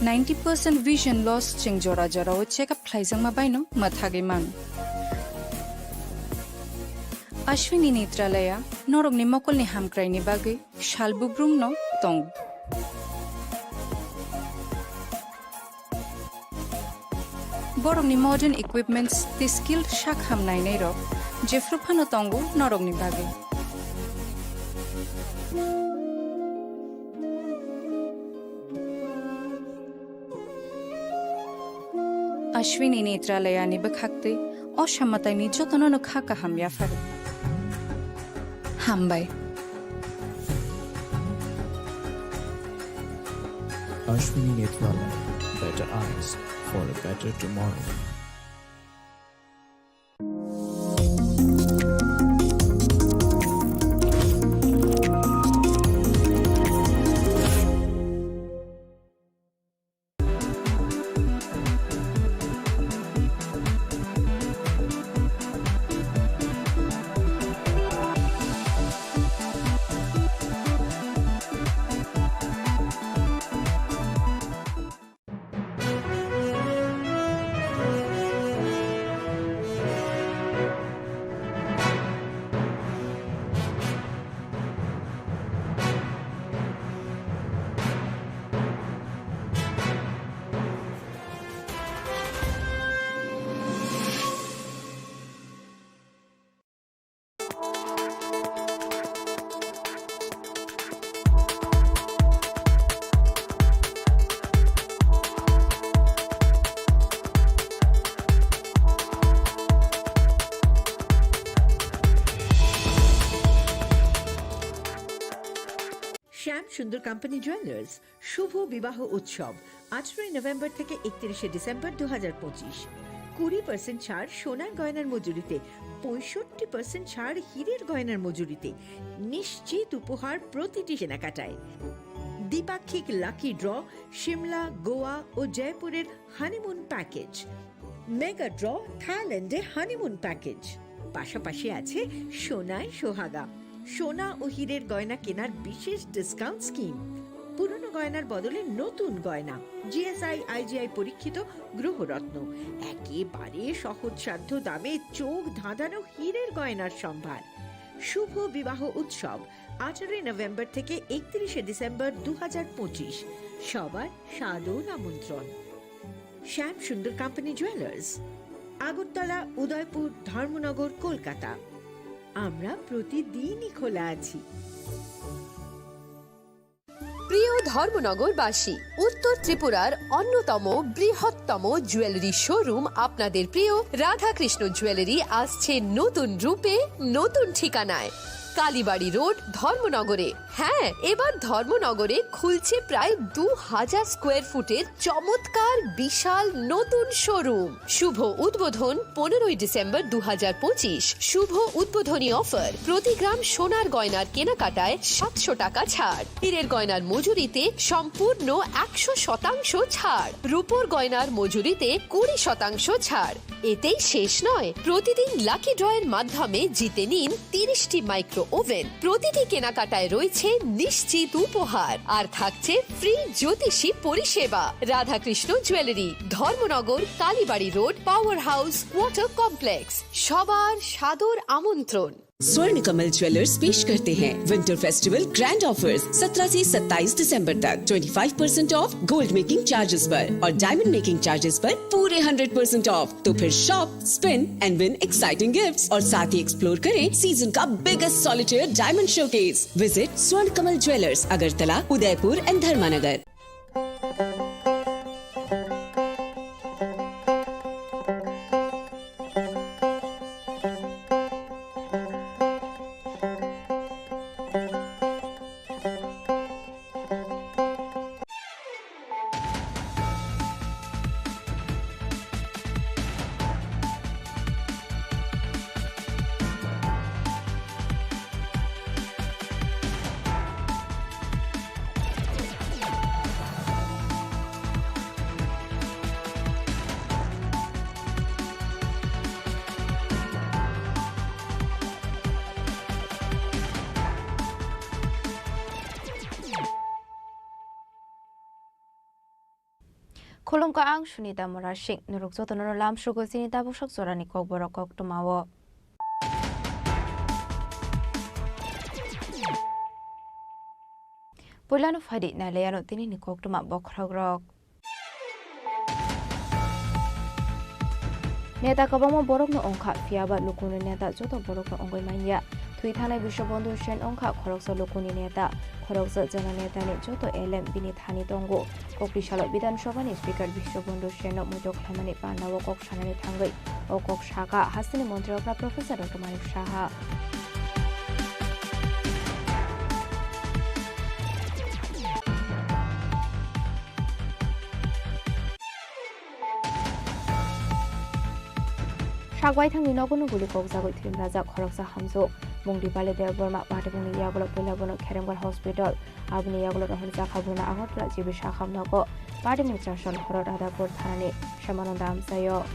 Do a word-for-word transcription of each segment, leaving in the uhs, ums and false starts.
Ninety percent vision loss chwng jora jorao check up khlaijakma baino mwthagwi man. Ashwini Netralaya norokni mokolni hamkraini bagwi sal bubrumno tongo. Borokni modern equipments tei skilled sak ham nainairok jephru phano tongo norokni bagwi. Ashwini Netralayani bwkhaktwi o samataini jotono no kha kaham yapharo. Hambai. Ashwini Netralaya, better eyes for a better tomorrow. শ্যাম সুন্দর company jewellers শুভ বিবাহ উৎসব, আঠারোই নভেম্বর থেকে একত্রিশে ডিসেম্বর দু হাজার পঁচিশ। কুড়ি পার্সেন্ট ছাড় সোনার গয়নার মজুরিতে, পঁয়ষট্টি পার্সেন্ট ছাড় হীরের গয়নার মজুরিতে, নিশ্চিত উপহার প্রতিটি কেনাকাটায়। দ্বিপাক্ষিক লাকি ড্র, সিমলা, গোয়া ও জয়পুরের হানিমুন প্যাকেজ। মেগা ড্র, থাইল্যান্ডে হানিমুন প্যাকেজ। পাশাপাশি আছে সোনায় সোহাগা, সোনা ও হীরের গয়না কেনার বিশেষ ডিসকাউন্ট স্কিম। পুরনো গয়নার বদলে নতুন গয়না, জিএসআই, আইজিআই পরীক্ষিত গ্রহরত্ন, একেবারে সহজসাধ্য দামে চোখ ধাঁধানো হীরের গয়নার সম্ভার। শুভ বিবাহ উৎসব, আঠারোই নভেম্বর থেকে একত্রিশে ডিসেম্বর দু হাজার পঁচিশ। সবার সাদর আমন্ত্রণ। শ্যাম সুন্দর কোম্পানি জুয়েলার্স, আগরতলা, উদয়পুর, ধর্মনগর, কলকাতা। আমরা প্রতিদিনই খোলা আছি। প্রিয় ধর্মনগরবাসী, উত্তর ত্রিপুরার অন্যতম বৃহত্তম জুয়েলারি শোরুম আপনাদের প্রিয় রাধাকৃষ্ণ জুয়েলারি আসছে নতুন রূপে, নতুন ঠিকানায়। কালীবাড়ি রোড, ধর্মনগরে। হ্যাঁ, এবার ধর্মনগরে খুলছে প্রায় দু হাজার স্কোয়ার ফুটের চমৎকার বিশাল নতুন শোরুম। শুভ উদ্বোধন পনেরোই ডিসেম্বর দু হাজার পঁচিশ। শুভ উদ্বোধনী অফার, প্রতি গ্রাম সোনার গয়নার কেনাকাটায় সাতশো টাকা ছাড়, হীরের গয়নার মজুরিতে সম্পূর্ণ একশো শতাংশ ছাড়, রূপোর গয়নার মজুরিতে কুড়ি শতাংশ ছাড়। এতেই শেষ নয়, প্রতিদিন লাকি ড্রয়ের মাধ্যমে জিতে নিন তিরিশটি মাইক্রো ওভেন। প্রতিটি কেনাকাটায় রয়েছে নিশ্চিত উপহার, আর থাকছে ফ্রি জ্যোতিষী পরিষেবা। Radhakrishna jewellery, Dharmanagar, Kalibari road, power house, water complex. সবার সাদর আমন্ত্রণ। स्वर्ण कमल ज्वेलर्स पेश करते हैं विंटर फेस्टिवल ग्रैंड ऑफर्स। सत्रह से सत्ताईस दिसंबर तक twenty five percent of gold making charges पर और डायमंड मेकिंग चार्जेस पर पूरे हंड्रेड परसेंट ऑफ। तो फिर shop, spin and win exciting gifts और साथ ही एक्सप्लोर करें सीजन का biggest solitaire diamond showcase. Visit स्वर्ण कमल ज्वेलर्स, अगरतला, उदयपुर एंड धर्मानगर। Khulumkha, ang Sunita Murasing. Norok jotono lamsugo chini tabuksak jorani kokborok koktwmao. Puilano phaidi nailaiano tinini koktwma bokhorokrok. Neta kwbangma borokno wngkha, phiyaba lukuni neta joto borokno wngwi manya. Thwi thangnai Biswabandhu Sen wngkha khoroksa lukuni neta, khoroksa jana netani joto elem bini thani tongo. Kokti salo Bidhan Sabhani Speaker Biswabandhu Senno muito khlaimani pandao kok sanani thangwi o kok sakha hasteni montri okra Professor Doctor Manik Saha. Sakbaithangni nogo guli kokjagwi thwimrajak khoroksa hamjwk. Bung Dipali Debbarma, patibungni yagulo puila bono Kheremgar Hospital, aboni yagulo rohorjakha bono Agartala G B Sakham nogo. Patini chasal horo Radhapur thanani Samananda amchaio.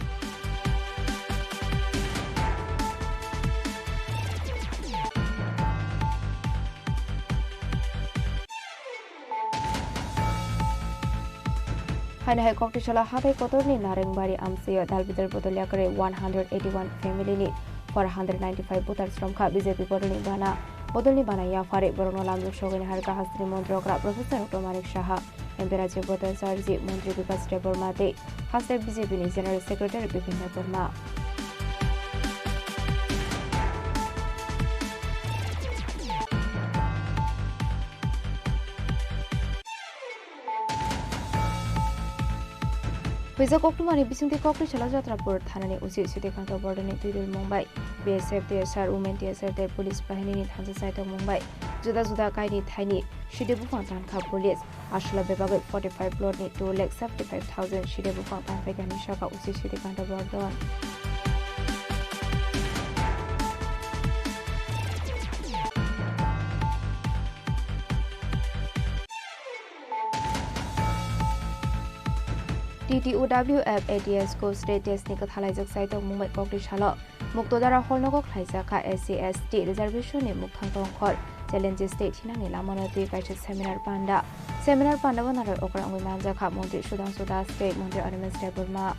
Haino hai kokti salo hathai kotorni Narengbari amchaio dalbidal bodol yakarwi one hundred eighty-one family ni four hundred ninety-five voters romkha B J P bodolni bana. Bodolni bana yapharwi borokno lamjok sogwi naharkha hasteni montri okra Professor Doctor Manik Saha, M P Rajiv Bhattacharjee, Montri Bikash Debbarma tei haste B J P ni General Secretary Bipin Debbarma. Puila koktwmani bisingtwi kokti salo Jatrapur thanani O C Sudikanta Bordoni twidul mungbai B S F, T S R, Women T S R tei police bahinini thansa chaitok mungbai juda juda kaini thaini sidi buphang tankha police. Aswla bebagwi forty-five plot ni two lakh seventy-five thousand sidi buphang tanpaikha hinwi sakha O C Sudikanta Bordon. T T U W F A T S ko state test ni kwthalaijak chaitok mungbai kokti salo Muktodara Hall nogo khlaijakha S C S T reservation ni mukthang tongkhor challenges tei thinangni lamano twi kaisa seminar panda. Seminar panda o narwk okra wngwi manjakha Montri Sudhanshu Das tei Montri Animesh Debbarma.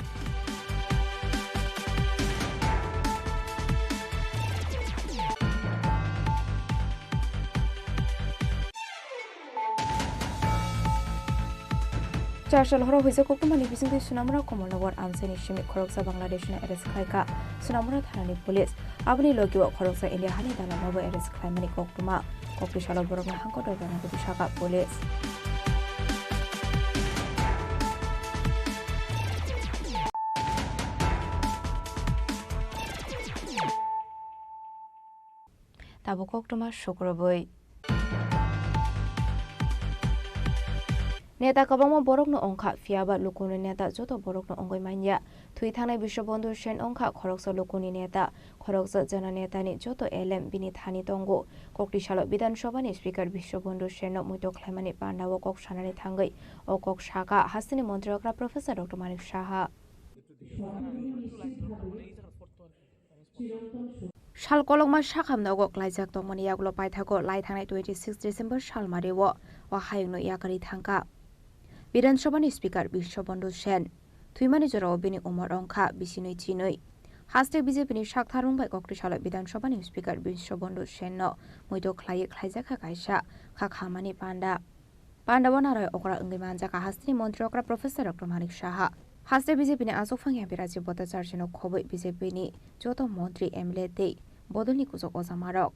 Char sal horo huijak koktwmani bisingtwi Sonamura Kamalnagar amchaini simi khoroksa Bangladeshno arrest khlaikha Sonamura thanani police. Aboni logio khoroksa India hani dalalnobo arrest khlaimani koktwma. Kokti salo borokno hangko dorbana bwtwi sakha police. Tabuk koktwma sukrubwi. Neta kwbangma borokno wngkha, phiyaba lukuni neta joto borokno wngwi manya. Thwi thangnai Biswabandhu Sen wngkha khoroksa lukuni neta, khoroksa jana netani joto elem bini thani tongo. Kokti salo Bidhan Sabhani Speaker Biswabandhu Senno muito khlaimani pandao kok sanani thangwi o kok sakha hasteni montri okra Professor Doctor Manik Saha. Sal kolokma sakham nogo klaijak tongmani yagulo paithago lai thangnai twenty six December salmario o hayungno yakarwi thangkha Bidhan Sabhani Speaker Biswabandhu Sen. Thwimani jorao bini umor wngkha bisinwi chinwi. Haste B J P ni saktharmung bai kokti salo Bidhan Sabhani Speaker Biswabandhu Senno muito khlaiwi khlaijakha kaisa kha khamani panda. Pandao narwk okra wngwi manjakha hasteni montri okra Professor Doctor Manik Saha. Haste B J P ni achukphang M P Rajiv Bhattacharjee no khobwi B J P ni joto montri, M L A tei bodolni kuchuk ojamarok.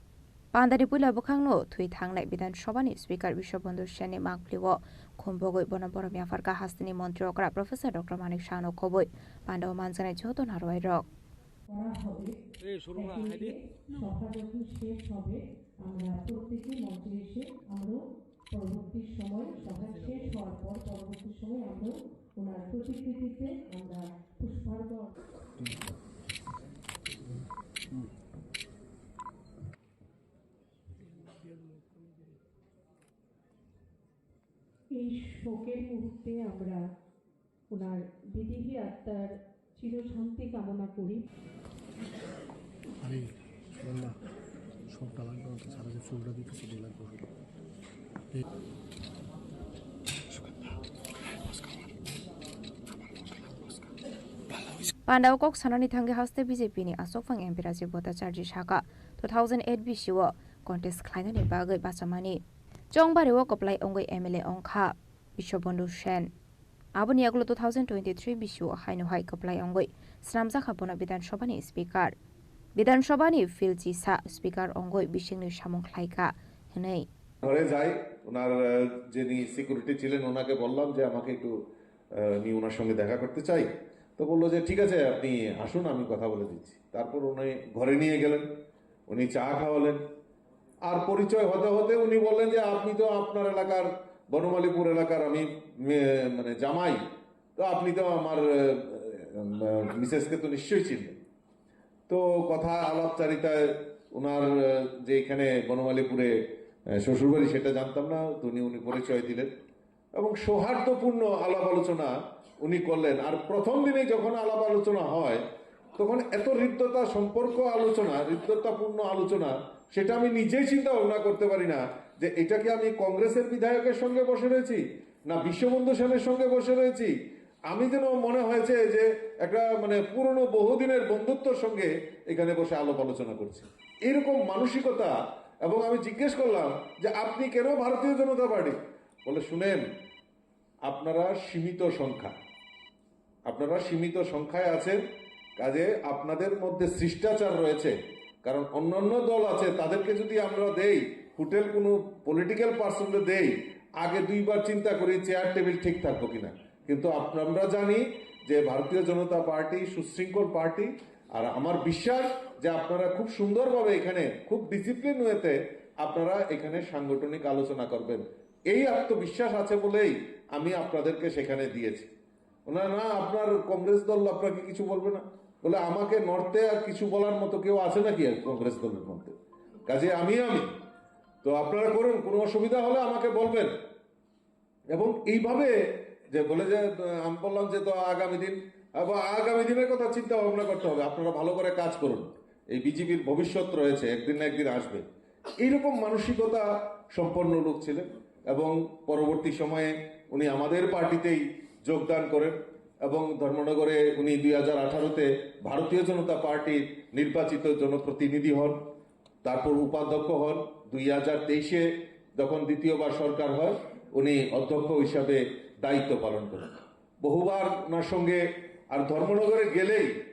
Pandani puila bwkhakno thwi thangnai Bidhan Sabhani Speaker Biswabandhu Senni mangpilio khumbogwi bono borom yapharkha hasteni montri okra Professor Doctor Manik Saha no khobwi pandao manjaknai joto narwk rok. এই শুরু হয়, হাইদি। সভা যখন শেষ হবে, আমরা প্রত্যেকে মঞ্চে এসে আমরা পরবর্তী সময়, সভা শেষ হওয়ার পর পরবর্তী সময় আমরা ওনার প্রতিকৃতিতে আমরা পুষ্পার্ঘ। এই শোকের মুহূর্তে আমরা ওনার বিদেহী আত্মার চিরশান্তি কামনা করি। আরে, শোন না, সবটা লাগবে না তো, সারা যে চুলটা দিতে সেটাই লাগবে। এই, সুগন্ধা, নমস্কার। Pandao kok sanani thangwi haste B J P ni asokphang M P Rajiv Bhattacharjee saka two thousand eight bisio contest khlainani bagwi bachamani. Chongbari o kwplai wngwi M L A wngkha Bishwabandhu Sen. Aboni yagulo two thousand twenty-three bisio haino hai kwplai wngwi swnamjakha bono Bidhan Sabha ni Speaker. Bidhan Sabha ni phil chisa Speaker wngwi bisingni samung khlaikha hwnwi. ঘরে যাই, ওনার আহ, যিনি সিকিউরিটি ছিলেন ওনাকে বললাম যে আমাকে একটু আহ, আমি ওনার সঙ্গে দেখা করতে চাই। তো বললো যে ঠিক আছে, আপনি আসুন, আমি কথা বলে দিচ্ছি। তারপর উনি ঘরে নিয়ে গেলেন, উনি চা খাওয়ালেন। আর পরিচয় হতে হতে উনি বললেন যে আপনি তো আপনার এলাকার, বনমালীপুর এলাকার আমি মে- মানে জামাই, তো আপনি তো আমার আহ, আহ, মিসেসকে তো নিশ্চয়ই চিনবেন। তো কথা আলাপচারিতায় ওনার আহ, যে এখানে বনমালীপুরে আহ, শ্বশুরবাড়ি সেটা জানতাম না, তো উনি উনি পরিচয় দিলেন এবং সৌহার্দ্যপূর্ণ আলাপ আলোচনা উনি করলেন। আর প্রথম দিনে যখন আলাপ আলোচনা হয়, তখন এত হৃদ্যতা সম্পর্ক আলোচনা, হৃদ্যতাপূর্ণ আলোচনা, সেটা আমি নিজেই চিন্তা ভাবনা করতে পারি না যে এটা কি আমি কংগ্রেসের বিধায়কের সঙ্গে বসে রয়েছি, না বিশ্ববন্ধু সেনের সঙ্গে বসে রয়েছি। আমি যেন মনে হয়েছে যে একটা মানে পুরনো বহুদিনের বন্ধুত্বর সঙ্গে এখানে বসে আলাপ আলোচনা করছি। এরকম মানসিকতা। এবং আমি জিজ্ঞেস করলাম যে আপনি কেন ভারতীয় জনতা পার্টি? বলে শুনেন, আপনারা সীমিত সংখ্যা, আপনারা সীমিত সংখ্যায় আছেন, কাজে আপনাদের মধ্যে শিষ্টাচার রয়েছে। কারণ অন্যান্য দল আছে, তাদেরকে যদি আমরা দেই, হোটেল কোনো পলিটিক্যাল পার্সনকে দেই, আগে দুইবার চিন্তা করি চেয়ার টেবিল ঠিক থাকবো কিনা। কিন্তু আপ- আমরা জানি যে ভারতীয় জনতা পার্টি সুশৃঙ্খল পার্টি। আর আমার বিশ্বাস যে আপনারা খুব সুন্দরভাবে এখানে খুব ডিসিপ্লিন ওয়েতে আপনারা এখানে সাংগঠনিক আলোচনা করবেন, এই আত্মবিশ্বাস আছে বলেই আমি আপনাদেরকে সেখানে দিয়েছি। ওনারা, না, আপনার কংগ্রেস দল আপনাকে কিছু বলবে না। বলে, আমাকে নড়তে আর কিছু বলার মতো কেউ আছে নাকি আর কংগ্রেস দলের মধ্যে? কাজে আমি আমি। তো আপনারা করুন, কোনো অসুবিধা হলে আমাকে বলবেন। এবং এইভাবে যে বলে যে, আহ, আমি বললাম যে তো আগামী দিন, আবার আগামী দিনের কথা চিন্তা ভাবনা করতে হবে। আপনারা ভালো করে কাজ করুন, এই বিজেপির ভবিষ্যৎ রয়েছে, একদিন না একদিন আসবে। এইরকম মানসিকতা সম্পন্ন লোক ছিলেন এবং পরবর্তী সময়ে উনি আমাদের পার্টিতেই যোগদান করেন এবং ধর্মনগরে উনি দুই হাজার আঠারোতে ভারতীয় জনতা পার্টির নির্বাচিত জনপ্রতিনিধি হন। তারপর উপাধ্যক্ষ হন। দুই হাজার তেইশে যখন দ্বিতীয়বার সরকার হয়, উনি অধ্যক্ষ হিসাবে দায়িত্ব পালন করেন। বহুবার ওনার সঙ্গে, আর ধর্মনগরে গেলেই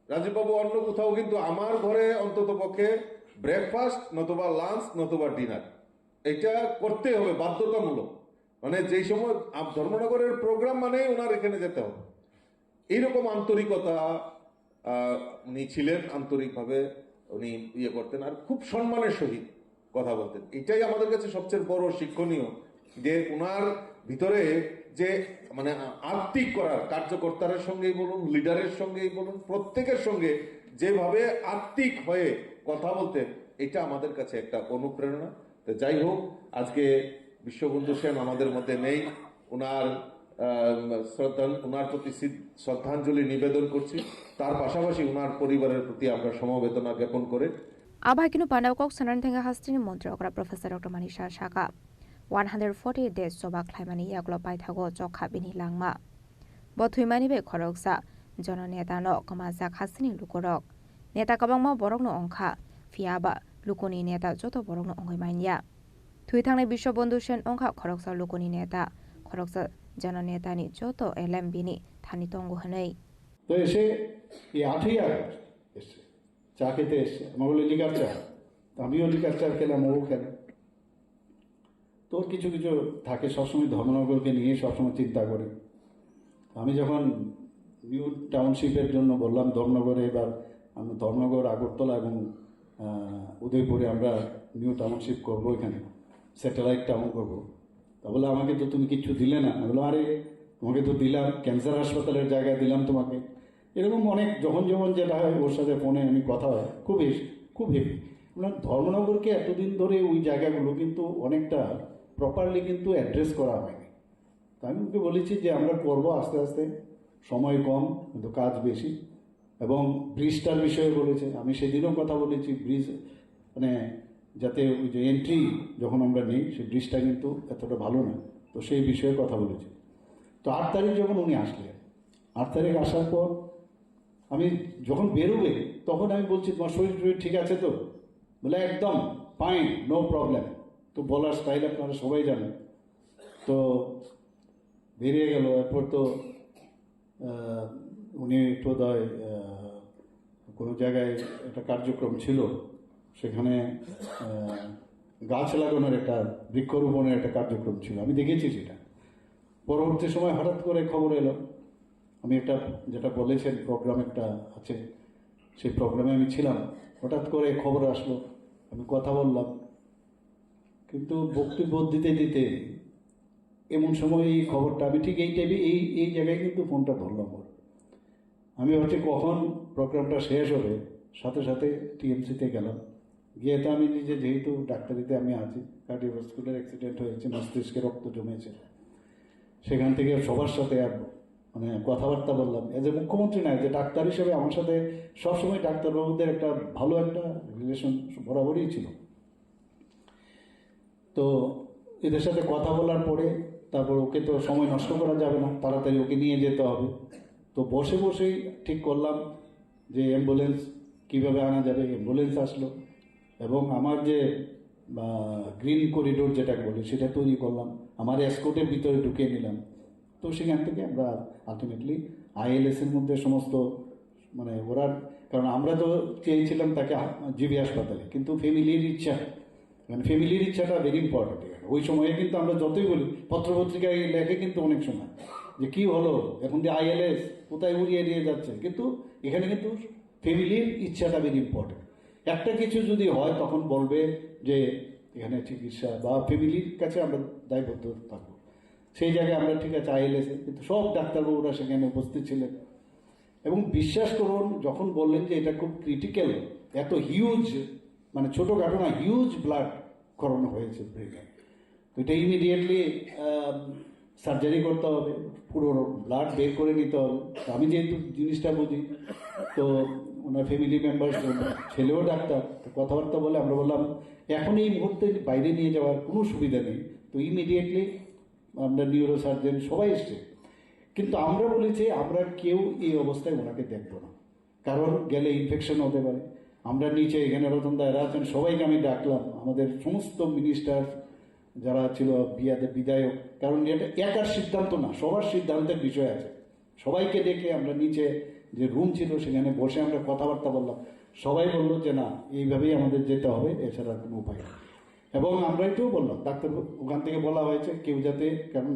রাজীববাবু অন্য কোথাও, কিন্তু আমার ঘরে অন্তত পক্ষে ব্রেকফাস্ট নতুবা লাঞ্চ নতুবা ডিনার, এটা করতেই হবে, বাধ্যতামূলক। মানে যেই সময় আপ- ধর্মনগরের প্রোগ্রাম মানেই ওনার এখানে যেতে হবে। এইরকম আন্তরিকতা আহ, উনি ছিলেন, আন্তরিকভাবে উনি ইয়ে করতেন আর খুব সম্মানের সহিত কথা বলতেন। এটাই আমাদের কাছে সবচেয়ে বড় শিক্ষণীয়, যে ওনার ভিতরে যে মানে আত্মিক করার, কার্যকর্তাদের সঙ্গেই বলুন, লিডারের সঙ্গেই বলুন, প্রত্যেকের সঙ্গে যেভাবে আত্মিক হয়ে কথা বলতেন, এটা আমাদের কাছে একটা অনুপ্রেরণা। তো যাই হোক, আজকে বিশ্ববন্ধু সেন আমাদের মধ্যে নেই, ওনার আহ, শ্রদ্ধা, ওনার প্রতি শ্রদ্ধাঞ্জলি নিবেদন করছি। তার পাশাপাশি ওনার পরিবারের প্রতি আমরা সমবেদনা জ্ঞাপন করে Abaikino panao kok sanani thangwi hasteni montri okra Professor Doctor Manik Saha saka, one hundred forty days choba khlaimani yagulo paithago chokha bini langma. Bo thwimani bai khoroksa jononetano kwmajak hasteni lukurok. Neta kwbangma borokno wngkha, phiyaba lukuni neta joto borokno wngwi manya. Thwi thangnai Biswabandhu Sen wngkha khoroksa lukuni neta, khoroksa jononetani joto elem bini thani tongo hwnwi. तो ऐसे ये आठई अगस्त ऐसे चा खेते ऐसे আমার বলে লিকার চা। তো আমিও লিকার চা খেলাম, ও খেলাম। তোর কিছু কিছু থাকে, সবসময় ধর্মনগরকে নিয়ে সবসময় চিন্তা করি। আমি যখন নিউ টাউনশিপের জন্য বললাম ধর্মনগরে, এবার আমরা ধর্মনগর, আগরতলা এবং আহ, উদয়পুরে আমরা নিউ টাউনশিপ করব, এখানে স্যাটেলাইট টাউন করব। তা বলে, আমাকে তো তুমি কিচ্ছু দিলে না। আমি বললাম, আরে, তোমাকে তো দিলাম, ক্যান্সার হাসপাতালের জায়গা দিলাম তোমাকে। এরকম অনেক, যখন যখন যেটা হয়, ওর সাথে ফোনে আমি কথা হয়, খুব হেস- খুব হেপি। মানে, ধর্মনগরকে এতদিন ধরে ওই জায়গাগুলো কিন্তু অনেকটা প্রপারলি কিন্তু অ্যাড্রেস করা হয়নি। তো আমি ওকে বলেছি যে আমরা করব আস্তে আস্তে, সময় কম কিন্তু কাজ বেশি। এবং ব্রিজটার বিষয়ে বলেছে, আমি সেদিনও কথা বলেছি, ব্রিজ মানে যাতে ওই যে এন্ট্রি যখন আমরা নিই, সেই ব্রিজটা কিন্তু এতটা ভালো না। তো সেই বিষয়ে কথা বলেছি। তো আট তারিখ যখন উনি আসলেন, আট তারিখ আসার পর আমি যখন বেরোবে, তখন আমি বলছি, "তোমার শরীর টরীর ঠিক আছে তো?" বলে, "একদম ফাইন, নো প্রবলেম।" তো বলার স্টাইল আপনারা সবাই জানেন। তো বেরিয়ে গেল। এরপর তো আহ, উনি বোধহয় আহ, কোনো জায়গায় একটা কার্যক্রম ছিল, সেখানে আহ, গাছ লাগানোর একটা, বৃক্ষরোপণের একটা কার্যক্রম ছিল। আমি দেখেছি সেটা। পরবর্তী সময় হঠাৎ করে খবর এলো, আমি একটা, যেটা বলেছেন, প্রোগ্রাম একটা আছে, সেই প্রোগ্রামে আমি ছিলাম। হঠাৎ করে খবর আসলো, আমি কথা বললাম, কিন্তু বক্তব্য দিতে দিতে এমন সময় এই খবরটা, আমি ঠিক এই টাইমে এই এই জায়গায় কিন্তু ফোনটা ধরলাম ওর। আমি ভাবছি কখন প্রোগ্রামটা শেষ হবে, সাথে সাথে টিএমসিতে গেলাম। গিয়ে তো আমি নিজে, যেহেতু ডাক্তারিতে আমি আছি, কার্ডিওভাস্কুলার অ্যাক্সিডেন্ট হয়েছে, মস্তিষ্কে রক্ত জমেছে, সেখান থেকে সবার সাথে আর মানে কথাবার্তা বললাম। এজ এ মুখ্যমন্ত্রী নয়, যে ডাক্তার হিসেবে আমার সাথে সবসময় ডাক্তারবাবুদের একটা ভালো একটা রিলেশন বরাবরই ছিল। তো এদের সাথে কথা বলার পরে তারপর ওকে তো সময় নষ্ট করা যাবে না, তাড়াতাড়ি ওকে নিয়ে যেতে হবে। তো বসে বসেই ঠিক করলাম যে অ্যাম্বুলেন্স কিভাবে আনা যাবে। অ্যাম্বুলেন্স আসলো এবং আমার যে গ্রিন করিডোর যেটাকে বলি, সেটা তৈরি করলাম, আমার এসকর্টের ভিতরে ঢুকিয়ে নিলাম। তো সেখান থেকে আমরা আলটিমেটলি আইএলএস এর মধ্যে সমস্ত মানে ওরা, কারণ আমরা তো চেয়েছিলাম তাকে জিবি হাসপাতালে, কিন্তু ফ্যামিলির ইচ্ছা, মানে ফ্যামিলির ইচ্ছাটা ভেরি ইম্পর্টেন্ট এখানে। ওই সময়ে কিন্তু আমরা যতই বলি, পত্রপত্রিকায় লেখে কিন্তু অনেক সময় যে কি হলো, এখন দিয়ে আইএলএস কোথায় উড়িয়ে নিয়ে যাচ্ছে, কিন্তু এখানে কিন্তু ফ্যামিলির ইচ্ছাটা ভেরি ইম্পর্টেন্ট। একটা কিছু যদি হয়, তখন বলবে যে এখানে চিকিৎসা বা ফ্যামিলির কাছে আমরা দায়বদ্ধ থাকবো। সেই জায়গায় আমরা, ঠিক আছে, আইএলএস এ, কিন্তু সব ডাক্তারবাবুরা সেখানে উপস্থিত ছিলেন এবং বিশ্বাস করুন, যখন বললেন যে এটা খুব ক্রিটিক্যাল, এত হিউজ, মানে ছোটখাটো না, হিউজ ব্লাড খরণ হয়েছে ব্রেনে, তো এটা ইমিডিয়েটলি সার্জারি করতে হবে, পুরো ব্লাড বের করে নিতে হবে। তো আমি যেহেতু জিনিসটা বুঝি, তো ওনার ফ্যামিলি মেম্বার, ছেলেও ডাক্তার, তো কথাবার্তা বলে আমরা বললাম, এখন এই মুহূর্তে বাইরে নিয়ে যাওয়ার কোনো সুবিধা নেই, তো ইমিডিয়েটলি আমরা নিউরো সার্জন সবাই এসছে, কিন্তু আমরা বলেছি আমরা কেউ এই অবস্থায় ওনাকে দেখবো না, কারণ গেলে ইনফেকশন হতে পারে। আমরা নিচে এখানে রতন দা এরা আছেন, সবাইকে আমি ডাকলাম, আমাদের সমস্ত মিনিস্টার যারা ছিল, বিয়াদের বিধায়ক, কারণ এটা একার সিদ্ধান্ত না, সবার সিদ্ধান্তের বিষয় আছে। সবাইকে ডেকে আমরা নিচে যে রুম ছিল সেখানে বসে আমরা কথাবার্তা বললাম। সবাই বললো যে না, এইভাবেই আমাদের যেতে হবে, এছাড়া আর কোনো উপায় নেই। এবং আমরা এটাও বললাম, ডাক্তার, ওখান থেকে বলা হয়েছে কেউ যাতে, কারণ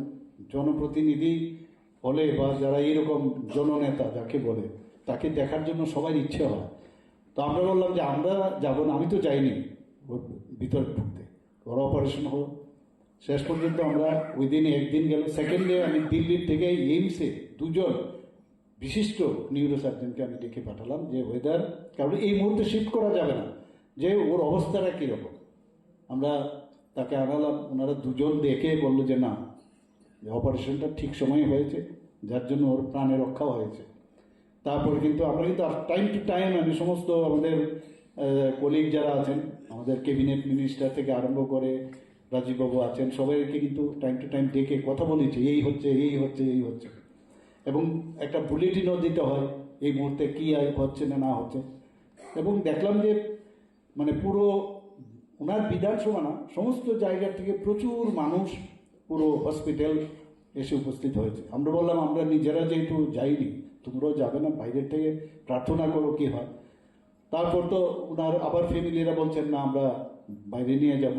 জনপ্রতিনিধি হলে বা যারা এইরকম জননেতা যাকে বলে, তাকে দেখার জন্য সবার ইচ্ছে হয়। তো আমরা বললাম যে আমরা যাব না, আমি তো যাইনি ওর ভিতরে ঢুকতে। ওর অপারেশন হলো, শেষ পর্যন্ত আমরা ওই দিন একদিন গেল, সেকেন্ড ডে আমি দিল্লির থেকে এইমসে দুজন বিশিষ্ট নিউরোসার্জনকে আমি ডেকে পাঠালাম যে ওয়েদার, কারণ এই মুহূর্তে শিফট করা যাবে না, যে ওর অবস্থাটা কীরকম। আমরা তাকে আনালাম, ওনারা দুজন দেখে বললো যে না, যে অপারেশনটা ঠিক সময়ে হয়েছে, যার জন্য ওর প্রাণে রক্ষা হয়েছে। তারপরে কিন্তু আমরা কিন্তু টাইম টু টাইম আমি সমস্ত আমাদের কলিগ যারা আছেন, আমাদের ক্যাবিনেট মিনিস্টার থেকে আরম্ভ করে রাজীব বাবু আছেন, সবাইকে কিন্তু টাইম টু টাইম ডেকে কথা বলেছি, এই হচ্ছে, এই হচ্ছে, এই হচ্ছে, এবং একটা বুলেটিনও দিতে হয় এই মুহূর্তে কি হচ্ছে না না হচ্ছে। এবং দেখলাম যে মানে পুরো ওনার বিধানসভা না, সমস্ত জায়গা থেকে প্রচুর মানুষ পুরো হসপিটাল এসে উপস্থিত হয়েছে। আমরা বললাম আমরা নিজেরা যেহেতু যাইনি, তোমরাও যাবে না, বাইরের থেকে প্রার্থনা করো কি হয়। তারপর তো ওনার আবার ফ্যামিলিরা বলছেন না, আমরা বাইরে নিয়ে যাব।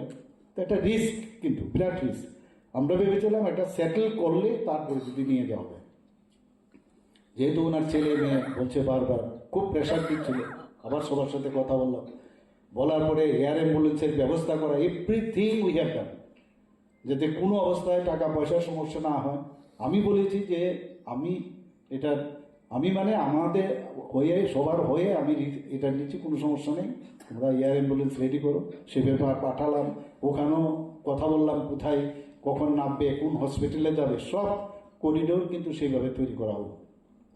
তো একটা রিস্ক, কিন্তু বিরাট রিস্ক। আমরা ভেবেছিলাম একটা সেটেল করলে তারপরে যদি নিয়ে যাওয়া যায়। যেহেতু ওনার ছেলে মেয়ে বলছে বারবার, খুব প্রেশার দিচ্ছিল, আবার সবার সাথে কথা বললাম, বলার পরে এয়ার অ্যাম্বুলেন্সের ব্যবস্থা করা, এভরিথিং উই হ্যাভ ডান, যাতে কোনো অবস্থায় টাকা পয়সার সমস্যা না হয়। আমি বলেছি যে আমি এটা, আমি মানে আমাদের হয়ে, সবার হয়ে আমি রি-, এটা নিচ্ছি, কোনো সমস্যা নেই। তোমরা এয়ার অ্যাম্বুলেন্স রেডি করো, সে ব্যাপারে পাঠালাম, ওখানেও কথা বললাম কোথায় কখন নামবে, কোন হসপিটালে যাবে, সব করিডোর কিন্তু সেইভাবে তৈরি করা হলো।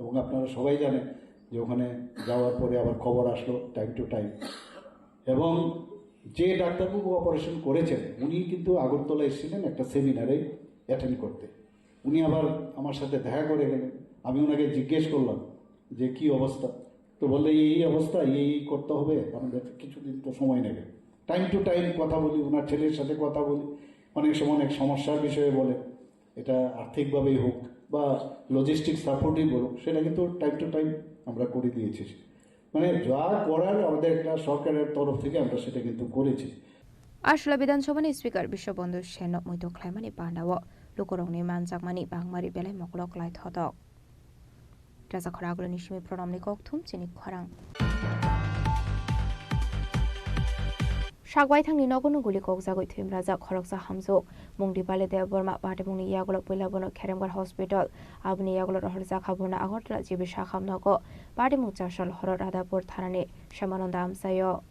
এবং আপনারা সবাই জানেন যে ওখানে যাওয়ার পরে আবার খবর আসলো টাইম টু টাইম। এবং যে ডাক্তারবাবু অপারেশন করেছেন, উনি কিন্তু আগরতলা এসেছিলেন একটা সেমিনারে অ্যাটেন্ড করতে। উনি আবার আমার সাথে দেখা করে গেলেন। আমি ওনাকে জিজ্ঞেস করলাম যে কি অবস্থা। তো বললে, "এই, এই অবস্থা, এই, এই করতে হবে, আমাদের কিছুদিন তো সময় নেবে।" টাইম টু টাইম কথা বলি, ওনার ছেলের সাথে কথা বলি, অনেক সময় অনেক সমস্যার বিষয়ে বলে, এটা আর্থিকভাবেই হোক বা লজিস্টিক সাপোর্টই বলুক, সেটা কিন্তু টাইম টু টাইম আমরা করে দিয়েছি। মানে, যা করার আমাদের একটা সরকারের তরফ থেকে আমরা সেটা কিন্তু করেছি। Ashula Bidhan Sabhani Speaker Biswabandhu Senno muitu khlaimani pandao lukurokni manjakmani bangmari belai mokolok lai thotok. Raja Khoraguluni simi Pranamni kokthum chini khorang. Sakbaithangni nogono guli kokjagwi thwimrajak khoroksa hamjwk. Mung Dipali Debbarma patimungni yagulo puila bono Kherengbar Hospital, aboni yagulo rohorjakha bono Agartala G B Sakham nogo. Patimung chasal horo Radhapur thanani Samananda amchaio.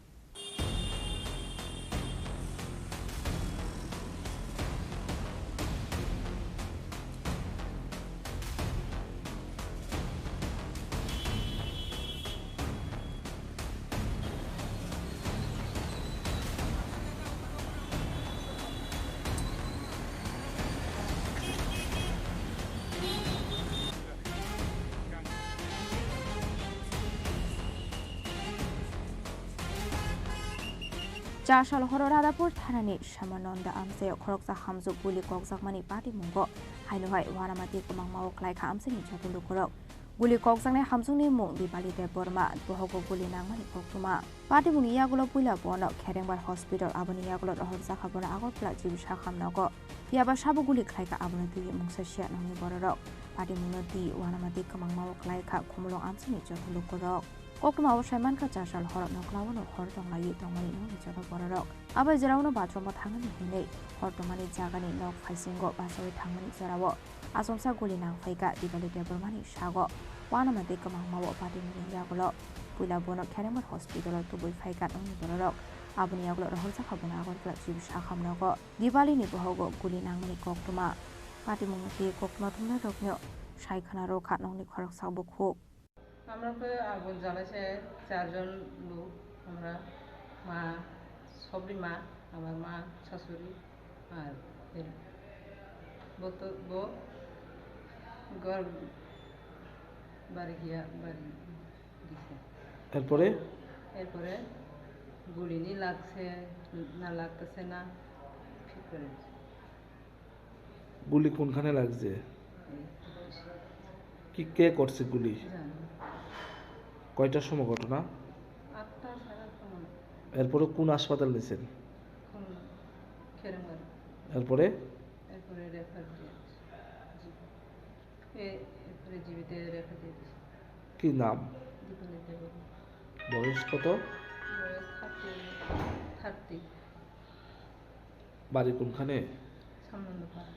Chasal horo Radhapur thanani Samananda amchaio khoroksa hamjwk guli kokjakmani patimungo haino hai uanamati kwmangmao klaikha amchaini joto lukurok. Guli kokjaknai hamjwkni mung Dipali Debbarma, bohogo guli nangmani koktwma. Patimungni yagulo puila bono Kherengbar Hospital, aboni yagulo rohorjakha bono Agartala G B Sakham nogo. Phiyaba sabo guli khlaikha, abono twiwi mungsa siya nokni bororok. Patimungno twi uanamati kwmangmao klaikha khumulwng amchaini joto lukurok. Koktwmao saimankha chasal horo noklaono hor tonglaiwi tongmani nokni joto bororok. Abai jeraono bathroom-o thangani hinwi hor tongmani jagani nok phaisingo bachaui thangmani jorao achomsa guli nangphaikha Dipali Debbarmani sago. Uanamati kwmangmao patimungni yagulo puila bono Kherengbar Hospital-o tubui phaikha nokni bororok. Aboni yagulo rohorjakha bono Agartala G B Sakham nogo. Dipalini bohogo guli nangmani koktwma. Patimungno twi koktwma thumnairokno sai khna rwkha nokni khoroksa bukhuk. আমরা তো আগুন জ্বালাইছে চারজন লোক, আমরা মা, সবরি মা, আমার মা, শাশুড়ি আর এর বউ তো, বউ ঘর বাড়ি গিয়া বাড়ি গেছে। এরপরে? এরপরে গুলি নি লাগছে না লাগতেছে না, ঠিক করে। গুলি কোনখানে লাগছে? কি, কে করছে গুলি? জানি না। কয়টার সময় ঘটনা? আটটা, সাড়ে আটটা মনে হয়। এরপরে কোন হাসপাতাল নিছেন? কোন খেরেমারি। এরপরে? এরপরে রেফার দিয়ে দিছে। জি। এ, এরপরে জিবিতে রেফার দিয়ে দিছে। কি নাম? দীপালি দেববর্মা। বয়স কত? বয়স থার্টি, থার্টি। বাড়ি কোনখানে? সামনন্দপাড়া।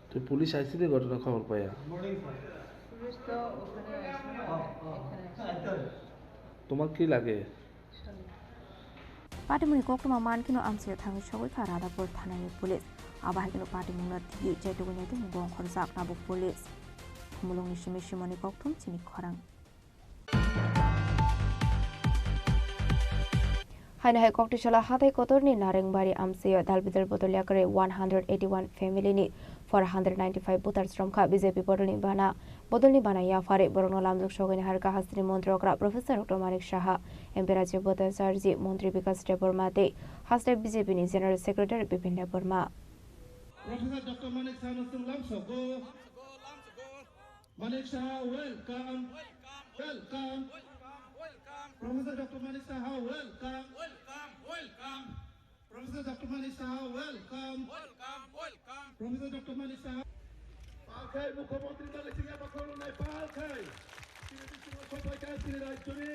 তো পুলিশ আইসিনি ঘটনা খবর পাইয়া? পুলিশ তো ওখানে আসে না, এখানে আসে। তোমার কি লাগে? Sorry। Patimungni koktwma mankhe no amchaio thangwi sogwi kha Radhapur thanani police. Abo hai kheno patimungno twiwi chaitugwi naitimung gongkhorjak tabuk police. Khumulwngni simi Simoni kokthum chini khorang. Haino hai Koktisala hathai kotorni Narengbari amchaio dalbidal bodol yakarwi one hundred eighty-one family ni four hundred ninety-five voters romkha B J P bodolni bana. Bodolni bana yapharwi borokno lamjak sogwi naharkha hasteni montri okra Professor Doctor Manik Saha, M P Rajiv Bhattacharjee, montri Bikash Debbarma tei haste B J P ni General Secretary Bipin Debbarma. Professor Doctor Manik Saha no chwng lamsogo. Manik Saha, welcome. Welcome. Professor Doctor Manik Saha, welcome. Professor Doctor Manik Saha, welcome. Professor Doctor Manik Saha. Palkhai Mukhyamantri Manik Saha, palkhai. Chini bisingo sopaikha chini rajyoni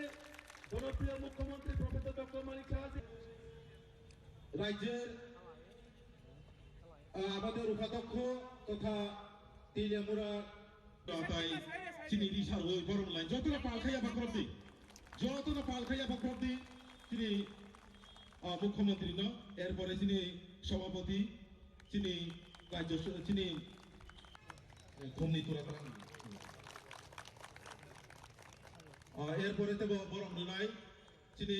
jonopriyo Mukhyamantri Professor Doctor Manik Saha. Rajyer, ah, amader upadhyokho totha Teliamura. Tei chini risarwi borok lai jotono palkhai yapha khorokdi. Jotono palkhai yapha khorokdi. Chini, ah, Mukhyamantri no, erpore chini Sabhapati, chini Rajya, chini, eh, khumni tura tura. Ah, erpore tebo borok nunai. Chini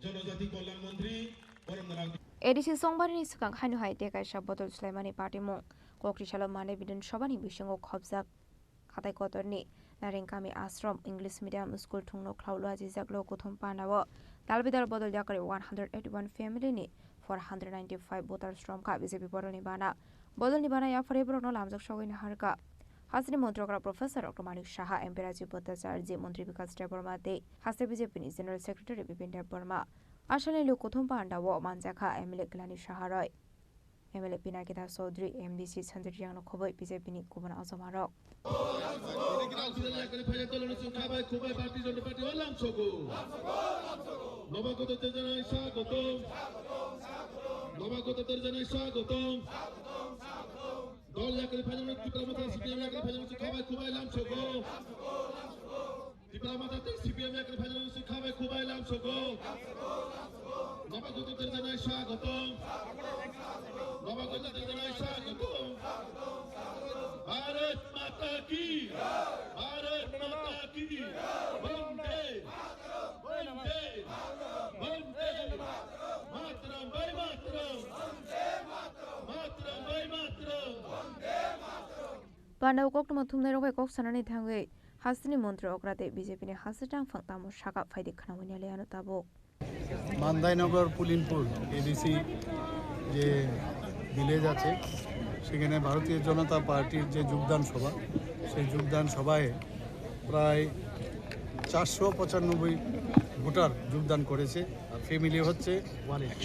Jonojati Kalyan Montri, borok nang. A D C songbarini swkang haino hai tei kaisa bodol swlaimani patimung. Koktisalo Mande Bidhan Sabhani bisingo khopjak khatai kotorni Narengkami Ashram English Medium School thwngno khlaulua jijak lo kuthum pandao dalbidal bodol yakarwi one hundred eighty-one family ni four hundred ninety-five voters romkha B J P bodolni bana. Bodolni bana yapharwi borokno lamjak sogwi naharkha. Hasteni montri okra Professor Doctor Manik Saha, M P Rajiv Bhattacharjee, Montri Bikash Debbarma tei haste B J P ni General Secretary Bipin Debbarma. Asalni lo kuthum pandao manjakha M L A Kilani Saha roi. M L A Pinaki Das Chaudhary, M D C Sanjay Reang no khoboi B J P ni kubun ajomarok. Nobagota Terjanai swagotom. Nobagota Terjanai swagotom. Dol yakri phaijaknai Tipra Motha C P M yakri phaijaknai khabai khubai lamsogo. Tipra Motha tei C P M yakri phaijaknai khabai khubai lamsogo. Nobagota Terjanai swagotom. Nobagota Terjanai swagotom. Bharat Mata ki. Bharat Mata ki. Vande. Vande. Vande. Mataram, Vande Mataram. Mataram, Vande Mataram. Pandao koktwma thumnairok bai kok sanani thangwi hasteni montri okra tei B J P ni haste tangphang tamo saka phaidi khwnamani le ano tabuk. মান্দাইনগর পুলিনপুর এডিসি যে ভিলেজ আছে, সেখানে ভারতীয় জনতা পার্টির যে যোগদান সভা, সেই যোগদান সভায় প্রায় চারশো পঁচানব্বই ভোটার যোগদান করেছে। আর ফ্যামিলি হচ্ছে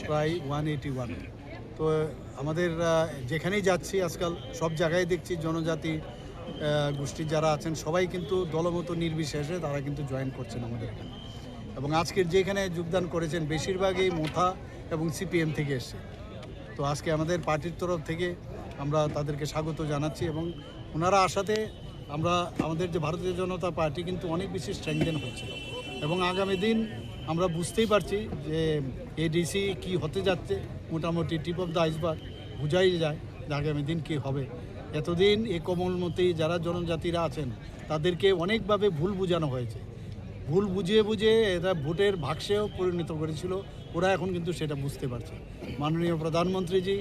প্রায় ওয়ান এইটি ওয়ান। তো আমাদের, আহ, যেখানেই যাচ্ছি আজকাল সব জায়গায় দেখছি জনজাতি, আহ, গোষ্ঠীর যারা আছেন সবাই কিন্তু দলমত নির্বিশেষে তারা কিন্তু জয়েন করছেন আমাদের এখানে। এবং আজকের যেখানে যোগদান করেছেন বেশিরভাগই মোথা এবং সিপিএম থেকে এসছে। তো আজকে আমাদের পার্টির তরফ থেকে আমরা তাদেরকে স্বাগত জানাচ্ছি এবং ওনারা আসাতে আমরা আমাদের যে ভারতীয় জনতা পার্টি কিন্তু অনেক বেশি স্ট্রেংথেন হচ্ছে এবং আগামী দিন আমরা বুঝতেই পারছি যে এডিসি কি হতে যাচ্ছে। মোটামুটি টিপ অফ দ্য আইসবার্গ বোঝাই যায় যে আগামী দিন কি হবে। এতদিন এই কোমলমতি যারা জনজাতিরা আছেন তাদেরকে অনেকভাবে ভুল বোঝানো হয়েছে। ভুল বুঝিয়ে বুঝিয়ে এরা ভোটের বাক্সেও পরিণত করেছিল। ওরা এখন কিন্তু সেটা বুঝতে পারছে। মাননীয় প্রধানমন্ত্রীজি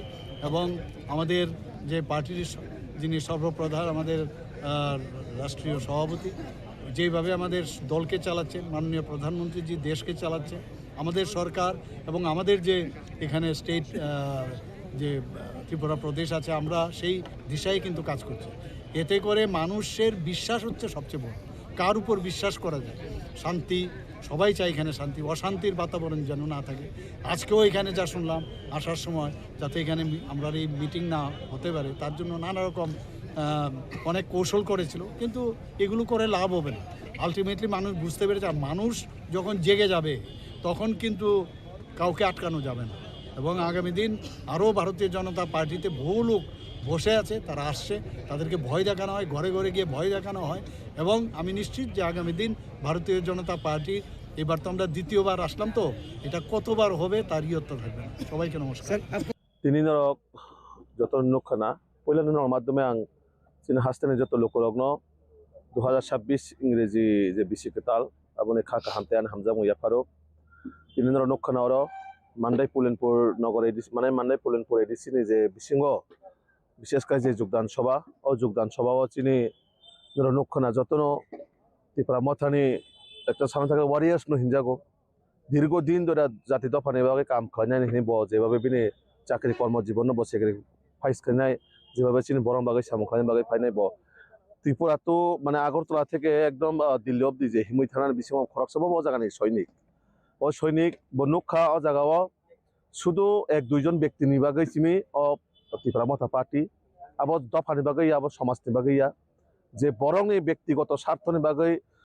এবং আমাদের যে পার্টির স-, যিনি সর্বপ্রধান, আমাদের, আহ, রাষ্ট্রীয় সভাপতি, যেইভাবে আমাদের দলকে চালাচ্ছেন, মাননীয় প্রধানমন্ত্রীজি দেশকে চালাচ্ছেন, আমাদের সরকার এবং আমাদের যে এখানে স্টেট, আহ, যে, আহ, ত্রিপুরা প্রদেশ আছে, আমরা সেই দিশায় কিন্তু কাজ করছি। এতে করে মানুষের বিশ্বাস হচ্ছে সবচেয়ে বড়। কার উপর বিশ্বাস করা যায়? শান্তি, সবাই চায় এখানে শান্তি, অশান্তির বাতাবরণ যেন না থাকে। আজকেও এখানে যা শুনলাম, আসার সময় যাতে এখানে মি-, আমরা এই মিটিং না হতে পারে, তার জন্য নানা রকম, আহ, অনেক কৌশল করেছিল, কিন্তু এগুলো করে লাভ হবে না। আলটিমেটলি মানুষ বুঝতে পেরেছে, আর মানুষ যখন জেগে যাবে, তখন কিন্তু কাউকে আটকানো যাবে না। এবং আগামী দিন আরও ভারতীয় জনতা পার্টিতে বহু লোক বসে আছে, তারা আসছে, তাদেরকে ভয় দেখানো হয়, ঘরে ঘরে গিয়ে ভয় দেখানো হয়। এবং আমি নিশ্চিত যে আগামী দিন ভারতীয় জনতা পার্টি, এবার তো আমরা দ্বিতীয়বার আসলাম, তো এটা কতবার হবে তার ইয়ত্তা থাকবে না। সবাইকে নমস্কার। Tini norok joto nukha na, puila norok maddhome ang chini hasteni joto lukurokno dui hazar chabbish ingreji je bisi kwtal, aboni kha kaham tei ani hamjakmung yapharo. Tini norok nukha na oro Mandai Pulenpur nogor A D C, mane Mandai Pulenpur A D C ni je bisingo bishesh khe je jugdan sobha, o jugdan sobha o chini norok nukha na jotono Tipra Mothani ekta sana thangkhe warriors no hinjago. Dirgo din dhore jati dophani bagwi kam khlainani hwnwi bo jebhabe bini chakri kormo jibonno bo sacrifice khlainai, jebhabe chini borokni bagwi samung khlainani bagwi phainai bo. Tripura to mane Agartala theke ekdom, ah, Delhi obdi je himwi thangnani bisingo khoroksabo bo jagani soinik. O soinik bo nukha o jagao sudu ek duijon bektini bagwi simi o Tipra Motha Party abo dophani bagwi ya, abo somajni bagwi ya. Je borokni bektigoto sarthoni bagwi